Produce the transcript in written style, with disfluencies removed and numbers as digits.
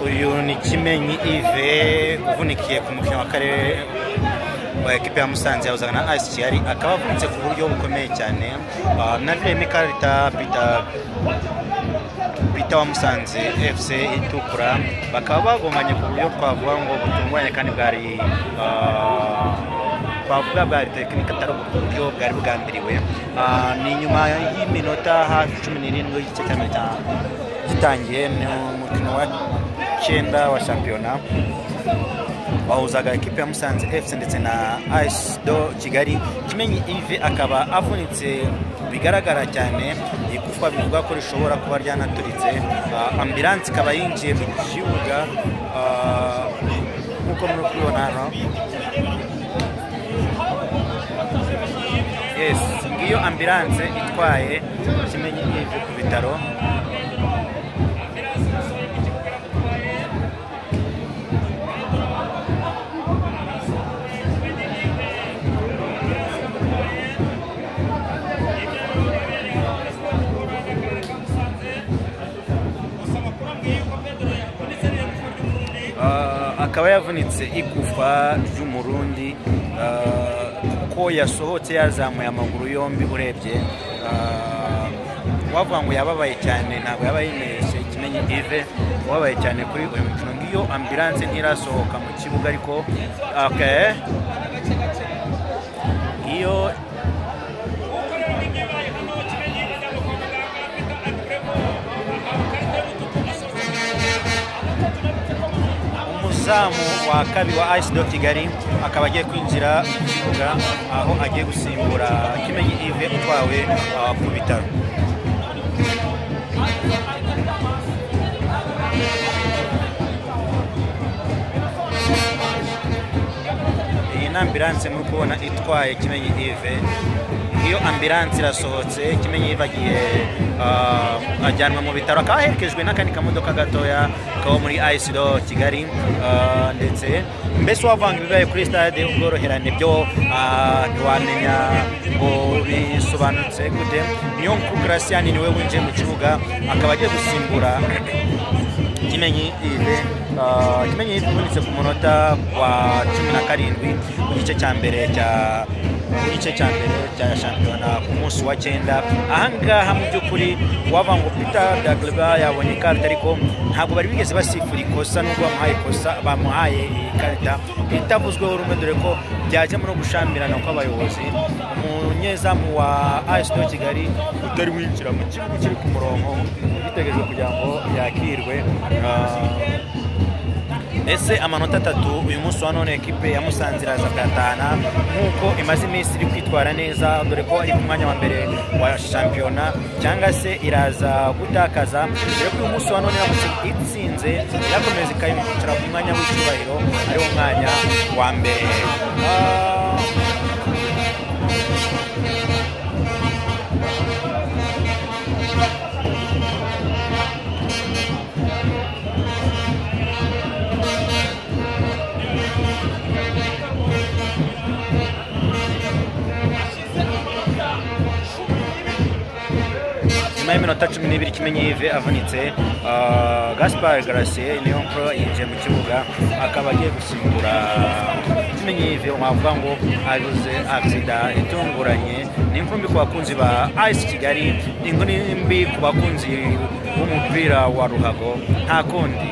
Uyu ni Kimenyi Yves uvunikiye ku mukino wa karere wa ekipe ya Musanze yahuzaga na AS Kigali, akaba avunitse ku buryo bukomeye cyane. Na Remy Karita Peter wa Musanze FC itukura, bakaba bagomanye ku buryo twavuga ngo butunguranye kandi bwari twavuga bwari tekinike atari uburyo bwari bugambiriwe. Ni nyuma y'iminota hafi 17 y'igice cya mbere gitangiye, ni umukino wa 9 wa shampiyona wahuzaga ekipe ya Musanze FC ndetse na AS do Kigali. Kimenyi Yves akaba avunitse bigaragara cyane, igufwa bivugwa ko rishobora kuba ryanaturitse. Ambulance ikaba yinjiye mu kibuga nk'uko muri kubibona hano. Yes, ngiyo ambulance itwaye Kimenyi Yves ku bitaro. Akaba yavunitse igufa ry'umurundi kuko yasohotse yazamuye amaguru yombi. Urebye wavuga ngo yababaye cyane, ntabwo yaba yimenyeshe Kimenyi Yves wabaye cyane kuri uyu mukino. Ngiyo ambulance ntirasohoka mu kibuga, ariko okay, iyo umuzamu wa kabiri wa AS do Kigali akaba agiye kwinjira mu kibuga, aho agiye gusimbura Kimenyi Yves utwawe ku bitaro. Iyi ni ambulance muri kubona itwaye Kimenyi Yves. Iyo ambulance irasohotse, Kimenyi Yves agiye ajyanwa mu bitaro, akaba aherekejwe n'akandi kamodoka gatoya kabo muri AS do Kigali. Ndetse mbese wavanga ibibaye kuri stade ubworoherane byo ntiwamenya ngo bisobanutse gute. Niyo nkuru Gracian niwe winjiye mu kibuga, akaba agiye gusimbura Kimenyi Yves. Kimenyi Yves uvunitse ku munota wa 17 mu gice cya mbere cya cya shampiyona ku munsi wa 9. Ahangaha mu by'ukuri wava ngo Peter Dagleba yabonye ikarita, ariko ntabwo bari bigeze basifura ikosa, nubwo bamuhaye ikosa, bamuhaye ikarita itavuzweho rumwe, dore ko byajyamo no gushamirana kw'abayobozi. Umunyezamu wa AS do Kigali utari winjira mu kibuga kiri ku murongo bitegerejwe kugira ngo yakirwe. Ese amanota 3 uyu munsi wa none ekipe ya Musanze iraza kuyatahana nk'uko imaze iminsi iri kwitwara neza, dore ko ari ku mwanya wa mbere wa shampiyona, cyangwa se iraza gutakaza, dore ko uyu munsi wa none iramutse itsinze irakomeza ikayicara ku mwanya w'icyubahiro, ariwo mwanya wa mbere. Nyuma y'iminota 12 Kimenyi Yves avunitse, Gaspard Gracier niyo nkuru yinjiye mu kibuga, akaba agiye gusimbura Kimenyi Yves. Wavuga ngo abuze accident itunguranye. Ni inkuru mbi ku bakunzi ba AS Kigali, ni inkuru mbi ku bakunzi b'umupira wa ruhago, nta kundi.